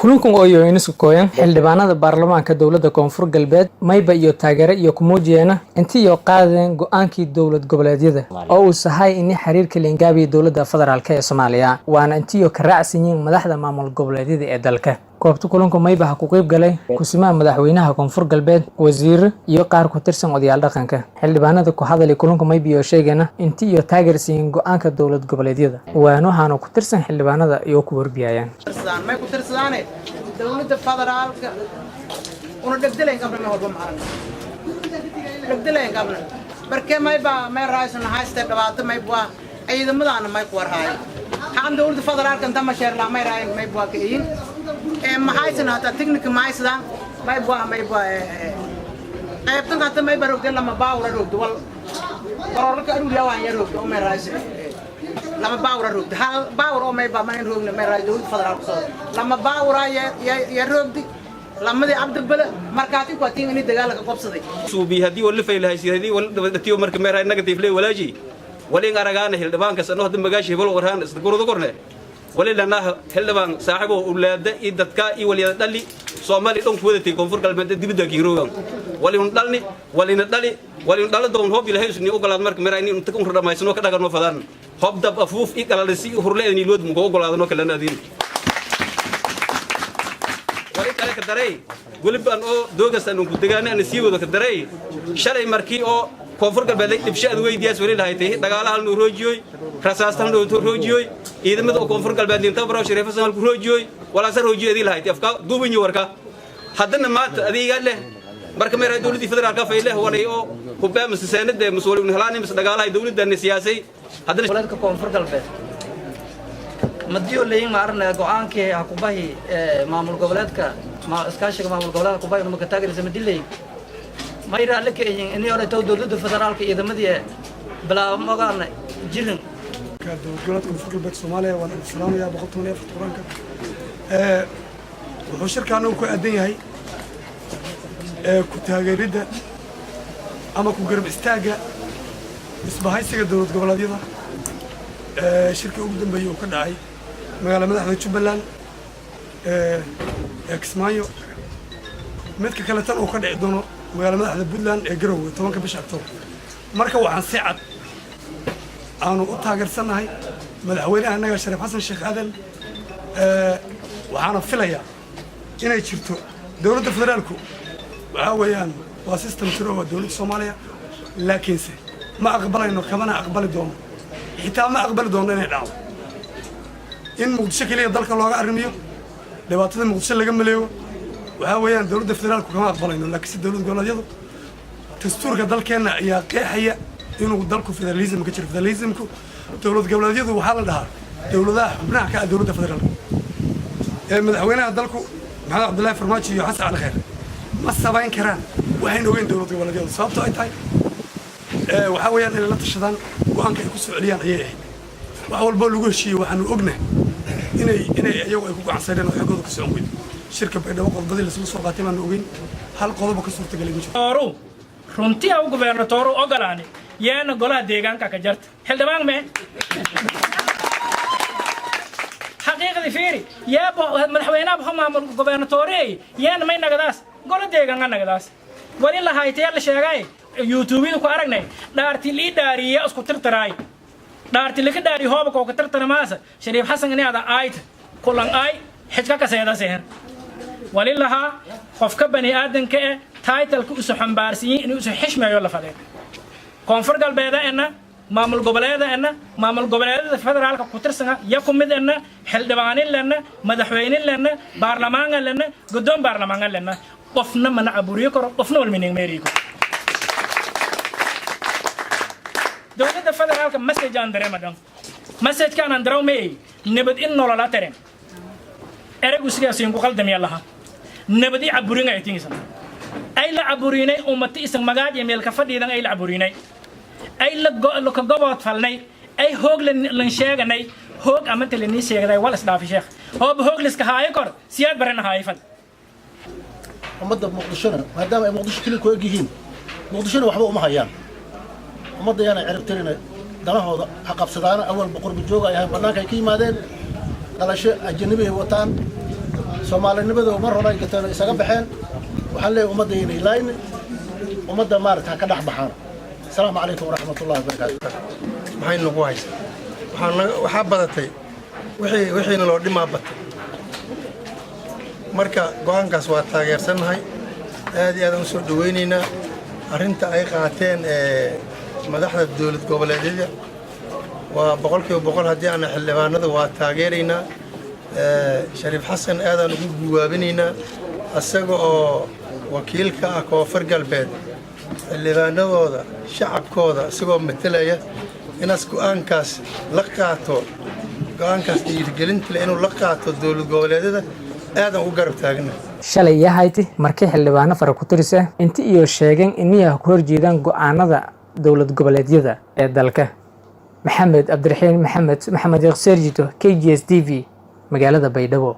Kulankan oo iyo isku kooyan xildhibaanada baarlamaanka dowladda Koonfur Galbeed mayba iyo taageere iyo kumuujiyeena intii iyo qaadeen go-aankii dowlad goboleedyada oo uu sahay ini xiriirka liingaabiya dowladda federaalk ee Soomaaliya, waana intii iyo ka raacsan yihiin madaxda maamul goboleedyada ee dalka. Goobta kulanku mayba ha ku qeyb galay kusimaha madaxweynaha Koonfur Galbeed, wasiiro iyo qaar ku tirsan odayaal dhaqanka. Xildhibaanada ku hadalay kulanku mayba iyo sheegana intii iyo taageersiin go-aanka dowlad goboleedyada, waana waxaana ku tirsan xildhibaanada iyo ku warbiyayaan. May ku tirsadaane dowladda federaalka una dhegdelayn qabna, may walba ma aragna dhegdelayn qabna. Barkee may baa may raaysan hayste dhibaato may baa ciidamadaana may ku warhaayo xaqan dowladda federaalka inta ma sheerlaa may raayan may baa ka iyin ee maxaysan hataa technical mahaysadaan may baa qaybtan hata may baa rogde lama baawra rogde wal kororka aruuriya waan yar rogde oo may raaysan lama baawra rogde hal baawr oo may baa ma in rogna may raay dowladda federaalka soo lama baawra ya rogdi lamadii Cabdibale markaati ku atiin ini dagaalka qabsaday. Suubi hadii wali faylahay hadii wali dabadatiyo marka meeray negative lay walaaji wali aragaana xildhibaanka sano hadda magaashi hebel warhaan isla gurada korne wali lana xildhibaan saaxibo ulaada i dadka i waliyada dhali Soomaali dhan ku wadatay Koonfur Galbeed dibadda kiiroogan wali un dhalni walina dhali wali un dhala doon hoob Ilaahay usni ogolaad marka meeray in inta kun dhamaysano ka dhagano fadaan hoob dab afuuf i galalisi hurleedni lood mugo ogolaadano kalena adiin wali kale ka daray weliba aan oo doogas aan ku degaana aan sii wado ka daray. Shalay markii oo Koonfur Galbeed dhibsho aad weydiyaas wali lahayd dagaalaha noo roojiyoy, rasaasta noo roojiyoy, ciidamada oo Koonfur Galbeed inta baro shariifo halku roojiyoy walaasa roojiyo adii lahayd afka duubinyo warka. Haddana maanta adiga leh marka meeray dowladii federaalka fayleh walay oo hubaa mise seenada mise wali helaani mise dagaalaha dowladda siyaasay haddana. Goboleedka Koonfur Galbeed madiyo leeyin ma arnaa go'aankii hakubahi maamul goboleedka iskaashiga maamul goboleedka hakubahi uma ka taageeraysa madiley mayra la keenyin inay hore taw dowladda federaalka ciidamadii bilaabo mogaana jirin. Dowlad goboleedka Koonfur Galbeed Soomaaliya waan idin salaamayaa 114 quraanka. Wuxuu shirkaana ku aadan yahay ku taageeridda ama ku garab istaagga isbahaysiga dowlad goboleedyada shirkii ugu dambeeyey uu ka dhacay magaala madaxda Jubbaland ee Kismaayo, midka kale tan uu ka dhici doono magaala madaxda Puntland ee Garowe 10-ka bisha Octoobar. Marka waxaan si cad aanu u taageersannahay madaxweynaha annaga Shariif Xasan Sheekh Aadan. Waxaana filayaa inay jirto dowladda federaalku waxaa weeyaan waa system jiro, waa dowladda Soomaaliya, laakiinse ma aqbalayno, kamana aqbali doono, xitaa ma aqbali doono inay dhacdo in Muqdisho keliya dalka looga arrimiyo, dhibaatada Muqdisho laga maleego. Waxaa weeyaan dowladda federaalku kama aqbalayno, laakiinse dowlad goboleedyadu dastuurka dalkeenna ayaa qeexaya inuu dalku federalism ka jiro. Federalismku dowlad goboleedyadu waxaa la dhahaa dowladaha xubnaha ka ah dowladda federaalka ee madaxweynaha dalku Maxamed Cabdullaahi Farmaajo iyo Xasan Cali Khayr ma samayn karaan waxayna ogeyn dowlad goboleedyadu, sababtoo ay tahay waxaa weeyaan inay la tashadaan, go-aanka ay ku soo celiyaan ayay ahayd. Wax walboo lagu heshiiyey waxaanu ognahay inay iyagu ay ku gacansaydeen oo xaggooda ka socon weydo. Shirka Baydhabo qodobadii laisla soo qaatay baanu ogeyn, hal qodobo ka suurtagalay ma jiro. Runtii au gubernatooru ogolaani yeena golaha deegaanka ka jarta xildhibaan me xaqiiqdii fiiri yeebo madaxweynaha baxo maamul gubernatoorey yeena may nagadaas golo deegaanka nagadaas wali lahaytee la sheegay YouTubeyada ku aragnay dhaarti lii dhaariya isku tirtiraay dhaarti lika dhaari hooba koo ka tirtiramaasa Shariif Xasan ini ada aayta kulan aay xijka kaseedasehen wali lahaa qofka bani aadanka eh titleka usu xambaarsiyin inuu isu xishmeeyo la fadee. Koonfur Galbeeda ena maamul goboleeda ena maamul goboleedada federaalka ku tirsana ya ku mid ena xildhibaanin lena, madaxweynin lena, baarlamaanka lena, guddoon baarlamaanka lena, qofna mana caburiyo karo, qofna walmining meeriyo karo. Dowladda federaalka message aan dareema dhan message-kaan aan daraw may nabad in nolola taren eraygu sidaas ku qaldamiya laha nabad i caburin ay tingisa ay la caburinay ummati isan magaaj iyo meel ka fadhiidan ay la caburinay ay la ka gobood falnay ay hoog lan sheeganay hoog amanta lanii sheegday wal isdhaafi sheekh hoob hoog liska haayo kor siyaad barana haayo fal. Ummadda Muqdishona maadaama ay Muqdisho keli ku eg yihiin, Muqdishona waxba uma hayaan. Ummadda yaana ciribtirina, danahooda ha qabsadaana. Awalba qurbi jooga ay ahayn, bannaanka ay ka yimaadeen, dhalasho ajanabi ay wataan. Soomaalinimada mar hore ay gateen oo isaga baxeen. Waxaan leeyahay, ummadda inay laayni, ummadda maarata ha ka dhex baxaan. Asalaamu calaykum waraxmat ullahi wabarakaatu. Maxay nagu haysa? Waxaa badatay wixii, wixiina loo dhimaa batay. Marka go'aankaas waa taageersannahay, aad iyo aadaan u soo dhawaynaynaa arrinta ay qaateen madaxda dowlad goboleedyada. Waa 100%. Haddii aana xildhibaanada, waa taageeraynaa. Shariif Xasan aadaan ugu guwaabinaynaa, isaga oo wakiilka ah Koonfur Galbeed, xildhibaanadooda, shacabkooda isagoo matelaya, inaas go'aankaas la qaato, go'aankaas dhiirigelinta leh inuu la qaato dowlad goboleedyada. Aadaan u garab taagna. Shalay yahayti markii xildhibaano fara ku tiris ah inti iyo sheegeen iniyaha ku horjeedaan go'aanada dowlad goboleedyada ee dalka. Maxamed Cabdiraxiin Maxamed, Maxamed Serjito, KGS TV, magaalada Baydhabo.